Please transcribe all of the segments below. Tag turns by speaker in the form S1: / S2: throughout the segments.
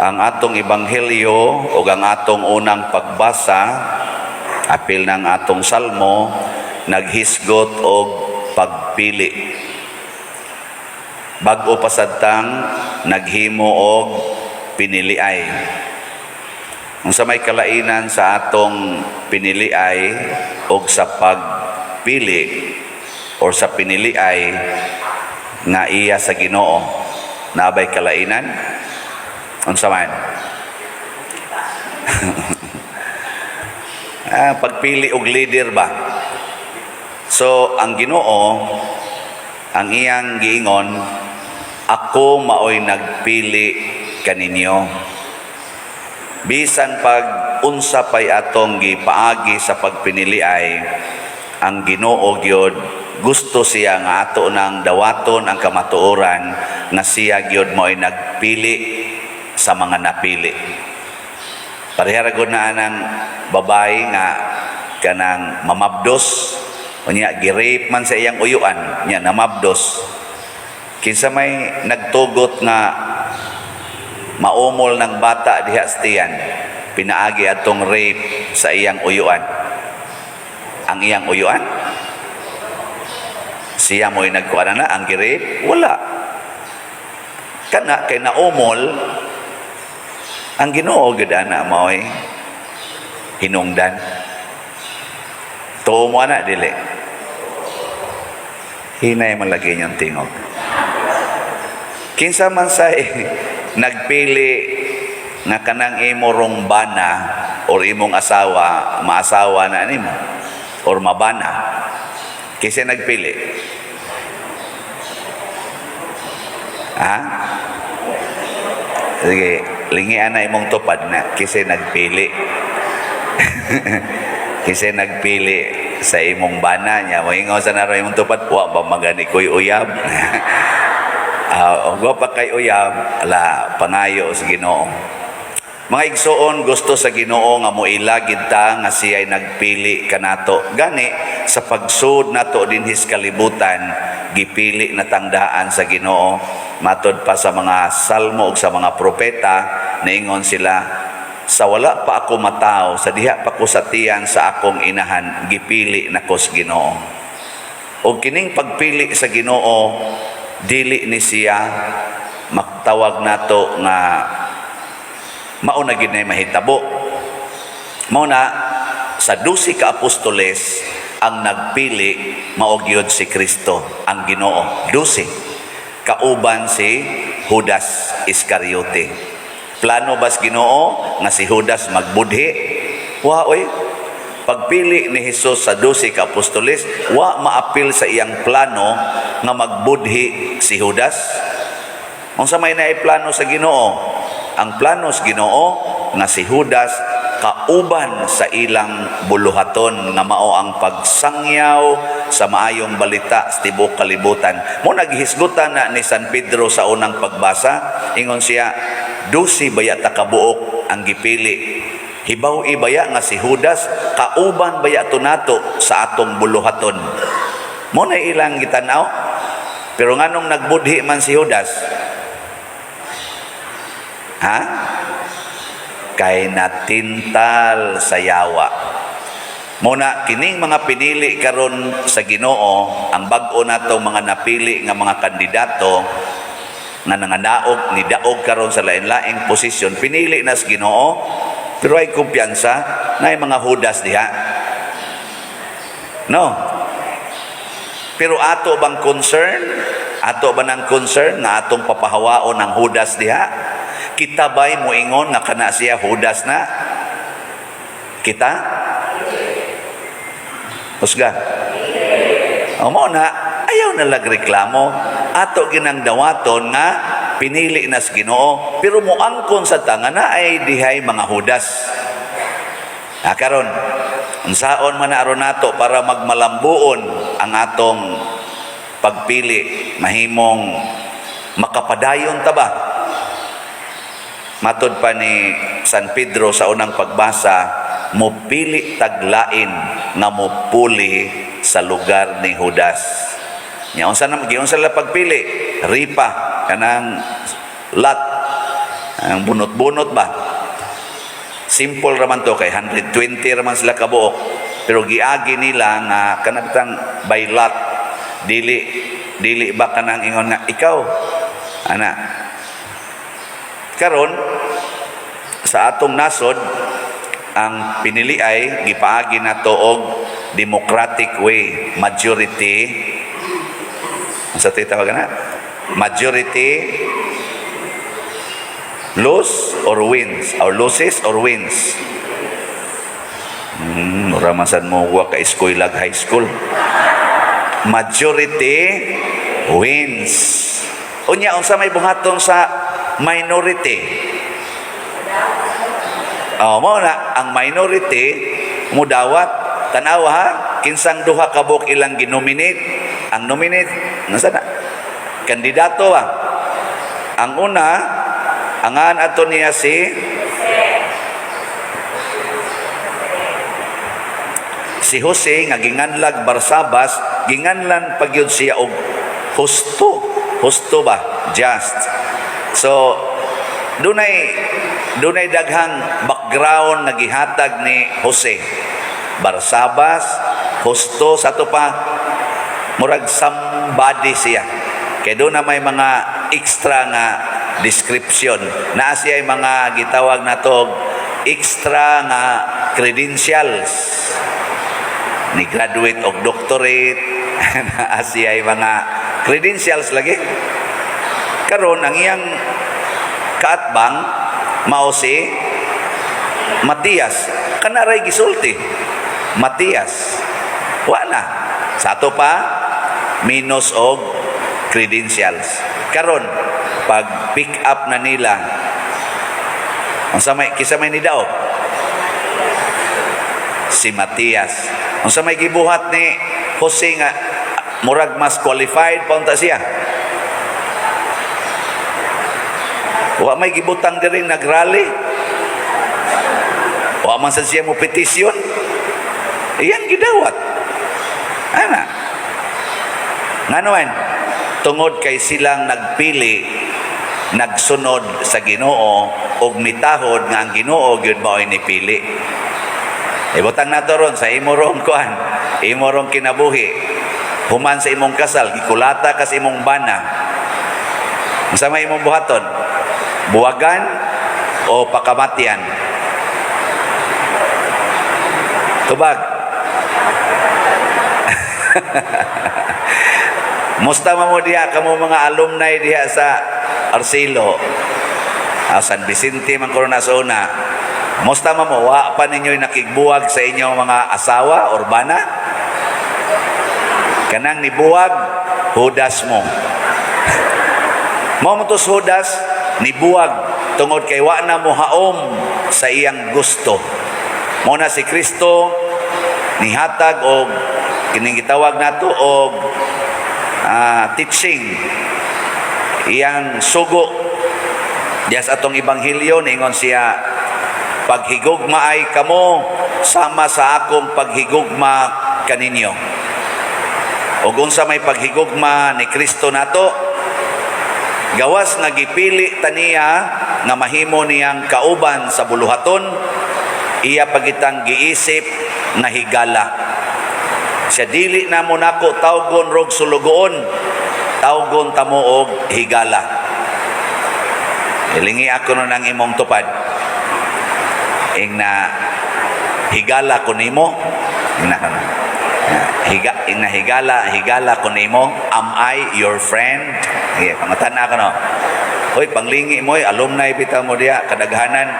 S1: Ang atong ebanghelyo o ang atong unang pagbasa, apil ng atong salmo, naghisgot og pagpili. Bag-o pa sad tang naghimo og piniliay. Unsa may kalainan sa atong piniliay og sa pagpili or sa piniliay nga iya sa Ginoo? Naa bay kalainan? Unsa man? Pagpili og leader ba? So ang Ginoo, ang iyang giingon, "Ako maoy nagpili kaninyo." Bisan pag unsa pay atong gipaagi sa pagpinili ay ang Ginoo gyud, gusto siya nga ato nang dawaton ang kamatuoran nga siya gyud maoy nagpili sa mga napili. Pareha ra gud na anang babae nga kanang mamabdos, unya gi-rape man sa iyang uyuan, nya namabdos. Kinsa may nagtugot nga maumol ng bata diha sa tiyan pinaagi atong rape sa iyang uyuan? Ang iyang uyuan? Siya mo'y nagkuha na ang gi-rape? Wala. Kana kay naumol, ang Ginoo gyud ana mao'y hinungdan. Tuo mo ana, dili? Hinay man lagi niyang tingog. Kinsa man say nagpili nga kanang imo rong bana or imong asawa, maasawa na nimo or mabana? Kinsa nagpili? Ha? Sige, lingian na imong tupad na. Kinsa nagpili? Kinsa nagpili sa imong bana niya? Moingon sa naro imong tupad, "Wa ba magani ko'y uyab?" Og pa kay uyab, ala, pangayo sa Ginoo. Mga igsoon, gusto sa Ginoo nga moila gid ta nga siya'y nagpili kanato. Gani sa pagsud nato dinhi sa kalibutan, gipili na tangdaan sa Ginoo. Matod pa sa mga salmo ug sa mga propeta, niingon sila, "Sa wala pa ako mataw, sa diha pa ko sa tiyan sa akong inahan, gipili nako sa Ginoo." Og kining pagpili sa Ginoo, dili ni siya maktawag nato nga mao na gid nay mahitabo. Mao na sa 12 ka apostoles, ang nagpili mao gyud si Kristo, ang Ginoo. 12 kauban si Judas Iscariote. Plano bas Ginoo nga si Judas magbudhi? Wa oy. Pagpili ni Jesus sa 12 ka apostoles, wa maapil sa iyang plano nga magbudhi si Judas. Unsa may plano sa Ginoo? Ang plano sa Ginoo nga si Judas kauban sa ilang buluhaton nga mao ang pagsangyaw sa maayong balita sa tibuok kalibutan. Mao naghisgutan na ni San Pedro sa unang pagbasa, ingon siya, "12 baya ta kabuok ang gipili? Hibaw baya nga si Judas kauban baya to nato sa atong buluhaton?" Mao na ilang gitanaw. Pero nganong nagbudhi man si Judas? Ha? Kay natintal sa yawa. Muna kining mga pinili karon sa Ginoo, ang bag-o nato mga napili nga mga kandidato nga nangadaog ni daog karon sa lain-laing posisyon, pinili na sa Ginoo, pero ay kumpiyansa na ay mga Judas diha. No. Pero ato bang concern? Ato ba ng concern nga atong papahawaon ang Judas diha? Kita ba'y moingon nga kana siya Judas na? Kita? Husga. O mao na, ayaw na lag reklamo. Ato ginang dawaton nga pinili na sa Ginoo, pero moangkon sa tanga na ay dihay mga Judas. Ah, karon, unsaon man na aron nato para magmalambuon ang atong pagpili, mahimong makapadayon ta ba? Matod pa ni San Pedro sa unang pagbasa, mupili taglain nga mupuli sa lugar ni Judas. Nya unsa na giunsa la pagpili? Ripa kanang lot. Ang bunot-bunot ba? Simple raman to kay 120 raman sila kabuok. Pero giagi nila nga kanang by lot, dili dili ba kanang ingon nga ikaw ana. Karon sa atong nasod, ang pinili ay gipaagi nato og democratic way, majority. Unsa to'y tawag na? Majority lose or wins, or loses or wins. Mura man sad mo wa ka eskuylag high school. Majority wins. Unya, unsa may buhaton sa minority? Oh, mao na ang minority mudawat. Tanawa ha, kinsang duha ka buok ilang ginominate. Ang nominate nasa na? Kandidato ba? Ang una, angan ato niya si Jose nga ginganlag Barsabas, ginganlan pagyud siya og husto. Husto ba? Just. So, dunay daghang background nga gihatag ni Jose. Barsabas, husto, sa ato pa murag somebody siya. Kay doon na may mga extra nga description. Naa siya mga gitawag nato og extra nga credentials. Ni graduate og doctorate, naa siya mga credentials lagi. Karon ang iyang kaatbang mao si Matias. Kana ray gisulti. Matias. Wa na. Sa ato pa minus og credentials. Karon pag pick up na nila, unsa may, kinsa may nidaog? Si Matias. Unsa may gibuhat ni Jose nga murag mas qualified pa unta siya? Wa may gibutang diri nagrally. Wa man sa siya mo petisyon. Iyang gidawat. Ana. Ngano man? Tungod kay silang nagpili, nagsunod sa Ginoo ug mitahod nga ang Ginoo gyud mao'y nipili. Ibutang nato ron sa imo rong kuan, imo rong kinabuhi. Human sa imong kasal, gikulata ka sa imong bana. Unsa may imong buhaton? Buwagan o pakamatian? Tubag. Musta man mo diha kamo mga alumni diha sa Arcelo? San Vicente man kuno na sa una. Musta man mo, wa pa ninyo'y nakigbuwag sa inyong mga asawa or bana? Kanang nibuwag, hudas mo. Mao mo to hudas, nibuwag tungod kay wa na mohaom sa iyang gusto. Mao na si Kristo nihatag og kining gitawag nato og teaching, iyang sugo diya sa atong ebanghelyo. Ningon siya, "Paghigugma ay kamo sama sa akong paghigugma kaninyo." Ug unsa may paghigugma ni Kristo nato? Gawas nga gipili ta niya nga mahimo niyang kauban sa buluhaton, iya pagitang giisip nga higala. Siya, "Dili na mo nako tawgon rog sulugoon, tawgon ta mo og higala." Ilingi ako no ng imong tupad. Ing na higala ko nimo, ing na kana. Ing na higala, higala ko nimo, am I your friend? Sige, pangutana ko no. Hoy, panglingi mo, alumni bitaw mo diya, kadaghanan.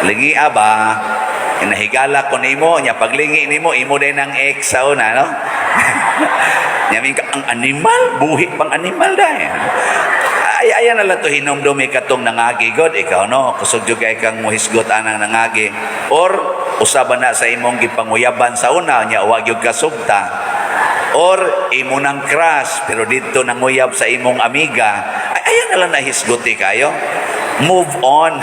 S1: Lingi ba? Inahigala ko nimo, nya paglingi nimo, imo din ang ex sa una, no? Nya ka, ang animal, buhi pang animal dai. Ay, ayan na lang to hinumdumi katong nangagi god ikaw, no? Kusog jud kay kang muhisgot anang nangagi or usaba na sa imong gipanguyaban sa una, nya wa gyud kasugta, or imo nang crush pero didto nanguyab sa imong amiga. Ay, ayan na lang nahisguti kayo, move on.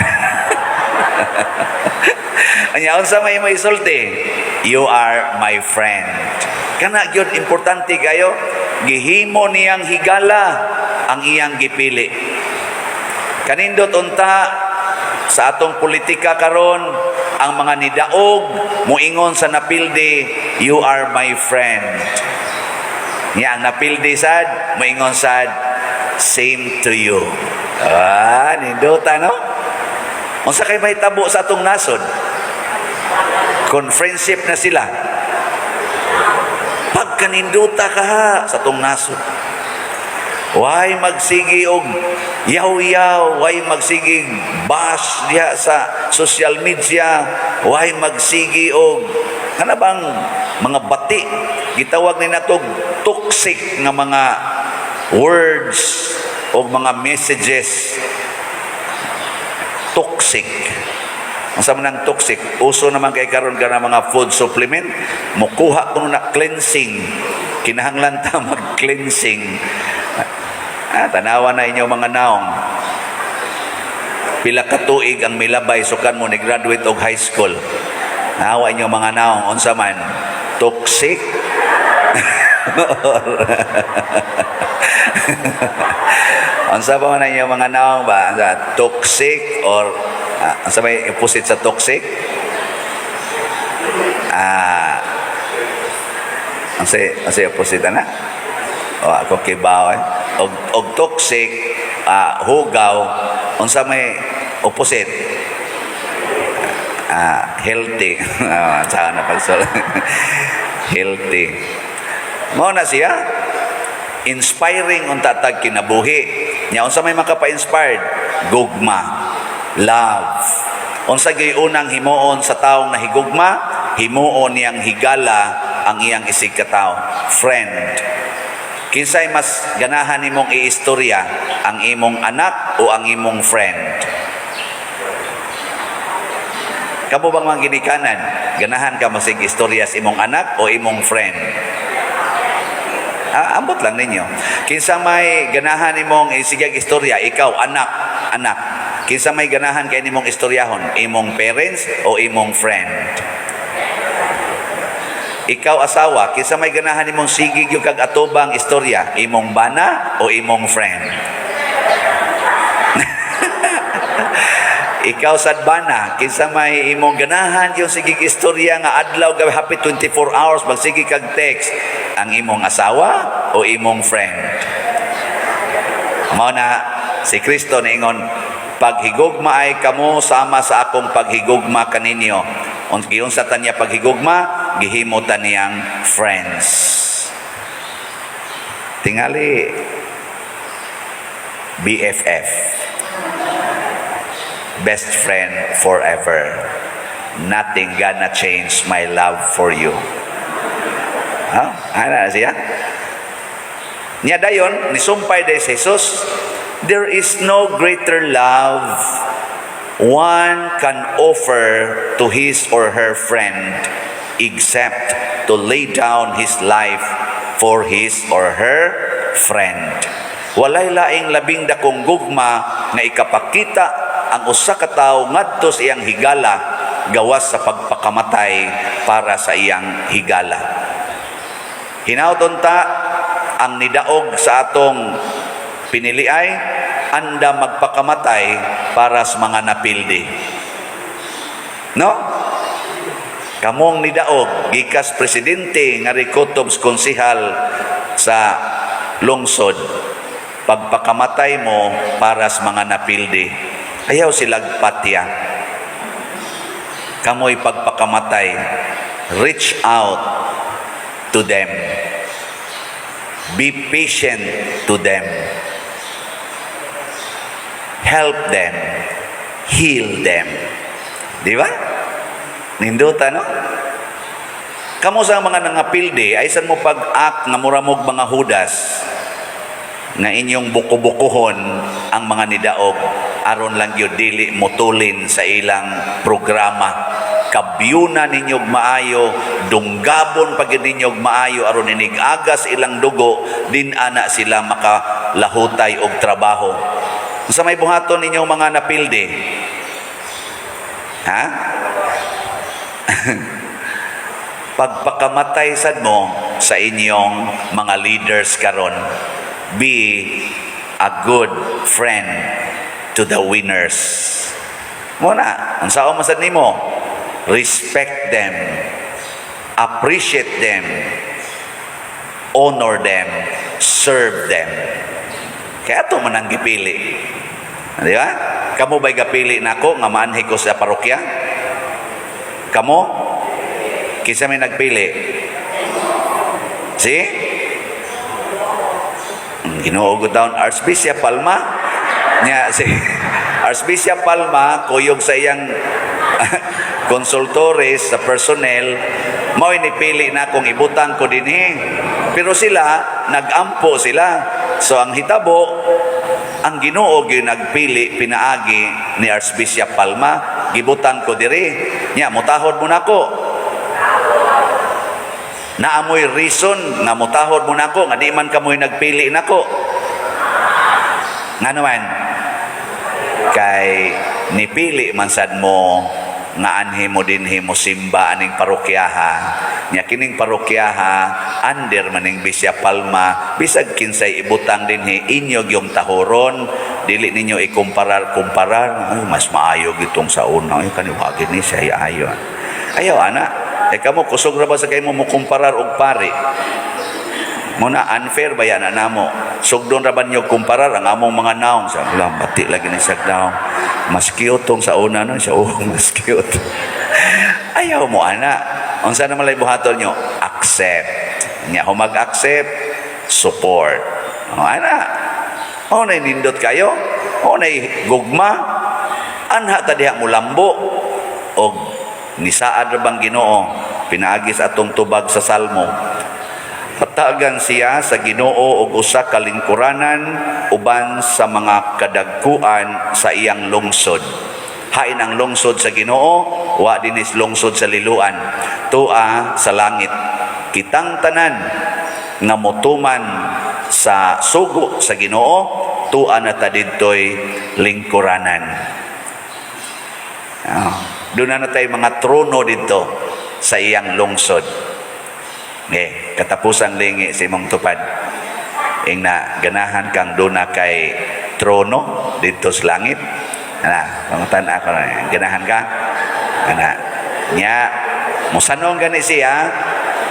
S1: Anya, unsa may mo isulti? "You are my friend." Kana gyud importante kayo, gihimo niyang higala ang iyang gipili. Kanindot unta sa atong politika karon, ang mga nidaog muingon sa napildi, "You are my friend." Nya ang napildi sad muingon sad, "Same to you." Ah, nindota, no? Unsa kay mahitabo sa atong nasod kung friendship na sila? Pagkaninduta ka ha sa atong nasod. Why magsigi og yaw-yaw, why magsigi bash diha sa social media, why magsigi og kana bang mga bati, gitawag ni nato toxic nga mga words o mga messages? Toxic. Ang sa man toxic, uso naman kay karon ka na mga food supplement, mukuha kuno na cleansing. Kinahanglan ta mag-cleansing. Ah, tanawa na inyo mga naong. Pila ka tuig ang milabay sukan mo ni graduate og high school. Nawa inyo mga naong, unsa man? Toxic. Unsa pa man inyo mga naong ba? Unsa? Toxic or unsa may opposite sa toxic? Ah, unsa opposite ana? O ako kibaw eh. Og toxic, hugaw, unsa may opposite? Ah, healthy. Saka na pagsol. Healthy. Mao na siya. Inspiring unta tag kinabuhi. Nya unsa may makapa-inspired? Gugma. Love. Unsa gyud unang himuon sa taong nahigugma? Himuon niyang higala ang iyang isig katawo. Friend. Kinsay mas ganahan nimong iistorya, ang imong anak o ang imong friend? Kamo bang mga ginikanan, ganahan ka masig istorya sa imong anak o imong friend? Ah, ambot lang ninyo. Kinsa may ganahan nimong isigag istorya, ikaw anak, anak. Kinsa may ganahan kay nimong istoryahon, imong parents o imong friend? Ikaw asawa, kinsa may ganahan nimong sigig yung kag atubang istorya, imong bana o imong friend? Ikaw sad bana, kinsa may imong ganahan yung sigig istorya nga adlaw gabi, happy 24 hours magsige kag text, ang imong asawa o imong friend? Mao na si Kristo niingon, "Paghigugma ay kamo sama sa akong paghigugma kaninyo." Giunsa ta niya paghigugma? Gihimo ta niyang friends. Tingali BFF, best friend forever. Nothing gonna change my love for you. Ha? Ana na siya? Nya dayon, nisumpay day si Jesus, "There is no greater love one can offer to his or her friend except to lay down his life for his or her friend." Walay laing labing dakong gugma nga ikapakita ang usa ka tawo ngadto sa iyang higala gawas sa pagpakamatay para sa iyang higala. Hinaut ta ang nidaog sa atong piniliay anda magpakamatay para sa mga napildi. No? Kamong nidaog gikas presidente nga kutob konsehal sa lungsod, pagpakamatay mo para sa mga napildi. Ayaw silag patya. Kamoy pagpakamatay. Reach out to them. Be patient to them. Help them. Heal them. Di ba? Nindota, no? Kamo sa mga nangapildi, ay san mo pag-act nga mura mog mga Hudas nga inyong buko-bukuhon ang mga nidaog aron lang gyud dili mutulin sa ilang programa? Kabyuna ninyo og maayo, dunggabon pa gyud ninyo og maayo aron inig-agas ilang dugo, din ana sila makalahutay og trabaho. Unsa may buhaton ninyong mga napildi, ha? Pagpakamatay sad mo sa inyong mga leaders karon. Be a good friend. to the winners. Mao na, unsaon man sad nimo? Respect them, appreciate them, honor them, serve them. Kaya ato man ang gipili. Di ba? Kamo ba'y gapili nako nga maanhi ko sa parokya? Kamo? Kinsa may nagpili? Si? Ginoo gud taon, Archbishop Palma. Nya si Archbishop Palma, kuyog sa iyang consultores sa personnel, mao nipili na kung ibutang ko dinhi. Pero sila, nagampo sila. So ang hitabo, ang Ginoo gyud nagpili pinaagi ni Archbishop Palma, gibutang ko diri. Nya mutahod mo nako. Naamoy reason nga mutahod mo nako nga di man kamoy nagpili nako. Nga naman, kay nipili man sad mo nga anhi mo dinhi mo simba aning parokyaha. Nya kining parokyaha under maning Bishop Palma, bisag kinsay ibutang dinhi, inyo gyung tahuron, dili ninyo ikumparar kumparar, "Ay, mas maayo gitong sa una, ay, kaniwagi ni siya ayo." Ayaw ana. Eh, kamo, kusog ra ba sa kay mo kumparar og pari mo na? Unfair ba yan namo? Sugdon ra ba ninyo kumparar ang among mga naong sa ulang bati lagi ni sa naong, mas cute tong sa una, no? Siya, oh, mas cute. Ayaw mo ana. Unsa naman lay buhaton nyo? Accept nya. Kung mag-accept, support. Oh, ana. Oh, nay nindot kayo. Oh, nay gugma. Anha ta diha mulambo og nisaad ra bang Ginoo pinaagi sa atong tubag sa Salmo? Hatagan siya sa Ginoo og usa ka lingkuranan uban sa mga kadagkuan sa iyang lungsod. Hain ang lungsod sa Ginoo? Wa dinis lungsod sa Liloan. Tua sa langit. Kitang tanan nga motuman sa sugo sa Ginoo, tua na ta didtoy lingkuranan. Ah, doon na na tayo mga trono dito sa iyang lungsod. Eh, katapusang lingi sa imong tupad. Ing na ganahan kang duna kay trono dito sa langit. Ana, pangutan ako na, ganahan ka? Ana. Nya, musanong gani siya,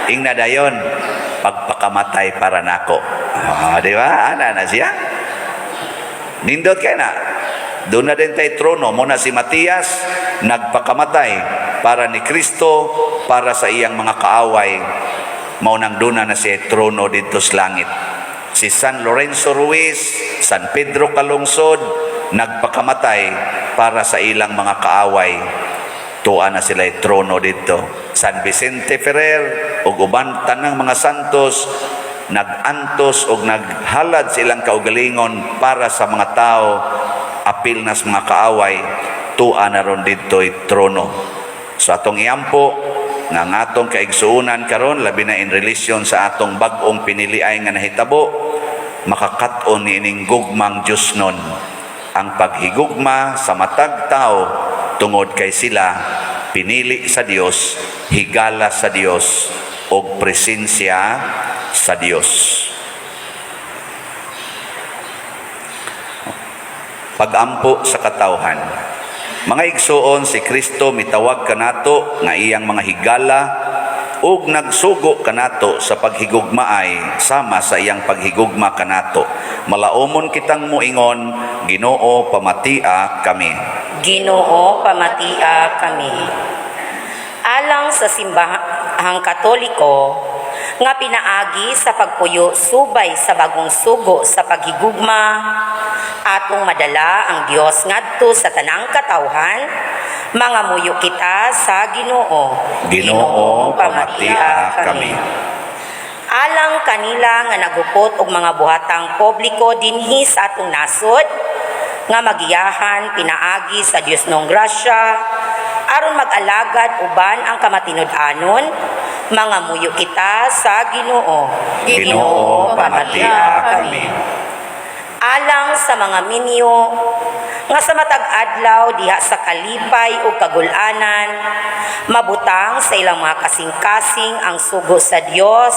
S1: ing na dayon, pagpakamatay para nako. Ah, di ba? Ana na siya. Nindot kay na. Doon na din tayo trono. Muna si Matias, nagpakamatay para ni Kristo, para sa iyang mga kaaway. Mao nang duna na siya trono dito sa langit. Si San Lorenzo Ruiz, San Pedro Calungsod, nagpakamatay para sa ilang mga kaaway. Tua na sila trono dito. San Vicente Ferrer, ug uban tanang mga santos, nag-antos og naghalad sa ilang kaugalingon para sa mga tao, apil na sa mga kaaway, tua na ron didto'y trono. So atong iampo nga ang atong kaigsuonan karon, labi na in relation sa atong bag-ong piniliay nga nahitabo, makakat-on niining gugmang Diyos nun, ang paghigugma sa matag tao tungod kay sila pinili sa Dios, higala sa Dios og presensya sa Dios. Pagampo sa katawhan. Mga igsuon, si Kristo mitawag kanato nga iyang mga higala ug nagsugo kanato sa paghigugmaay sama sa iyang paghigugma kanato. Malaumon kitang muingon, "Ginoo, pamatia kami."
S2: Ginoo, pamatia kami. Alang sa Simbahang Katoliko, nga pinaagi sa pagpuyo subay sa bagong sugo sa paghigugma, atong madala ang Dios ngadto sa tanang katawhan, mangamuyo kita sa Ginoo.
S1: Ginoo, pamatia kami.
S2: Alang kanila nga nagupot og mga buhatang publiko dinhi sa atong nasod, nga magiyahan pinaagi sa Dios nong grasya aron mag-alagad uban ang kamatinud-anon, mangamuyo kita sa Ginoo.
S1: Ginoo, pamatia kami.
S2: Alang sa mga minyo nga sa matag adlaw diha sa kalipay ug kagul-anan mabutang sa ilang mga kasing-kasing ang sugo sa Dios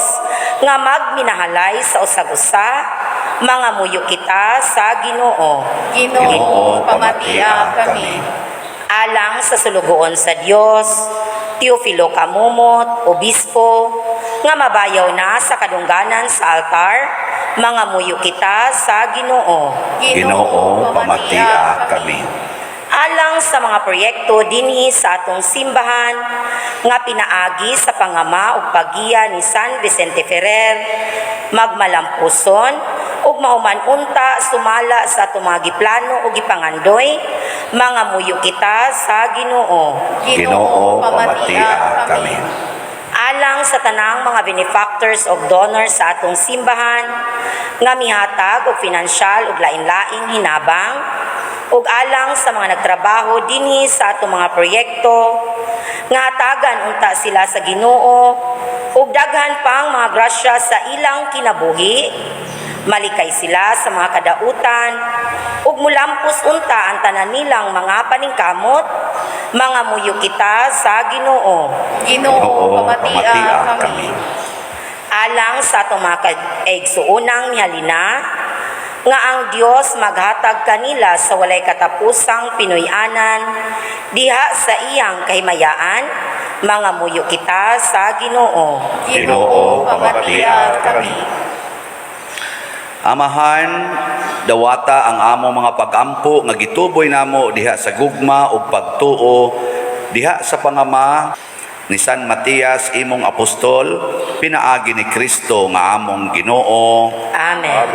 S2: nga magminahalay sa usag-usa, Mangamuyo kita sa Ginoo.
S3: Ginoo, pamatia kami.
S2: Alang sa sulugoon sa Dios, Teofilo Camomot, Obispo, nga mabayaw na sa kadungganan sa altar, mangamuyo kita sa Ginoo.
S1: Ginoo, pamatia kami.
S2: Alang sa mga proyekto dinhi sa atong simbahan nga pinaagi sa pangama ug paggiya ni San Vicente Ferrer, magmalampuson ug mahuman unta sumala sa atong mga giplano ug gipangandoy, mangamuyo kita sa Ginoo.
S1: Ginoo, pamatia kami.
S2: Alang sa tanang mga benefactors ug donors sa atong simbahan nga mihatag og pinansyal ug lain-laing hinabang ug alang sa mga nagtrabaho dinhi sa atong mga proyekto nga hatagan unta sila sa Ginoo ug daghan pang mga grasya sa ilang kinabuhi, malikay sila sa mga kadautan ug mulampos unta ang tanan nilang mga paningkamot, mangamuyo kita sa Ginoo.
S3: Ginoo, pamatia kami.
S2: Alang sa atong mga kaigsuonang mihalina nga ang Dios maghatag kanila sa walay katapusang pinuy-anan diha sa iyang kahimayaan, mangamuyo kita sa Ginoo.
S1: Ginoo, pamatia kami. Amahan, dawata ang amo mga pagampo nga gituboy namo diha sa gugma ug pagtuo diha sa pangama ni San Matias, imong apostol, pinaagi ni Kristo nga among Ginoo.
S2: Amen.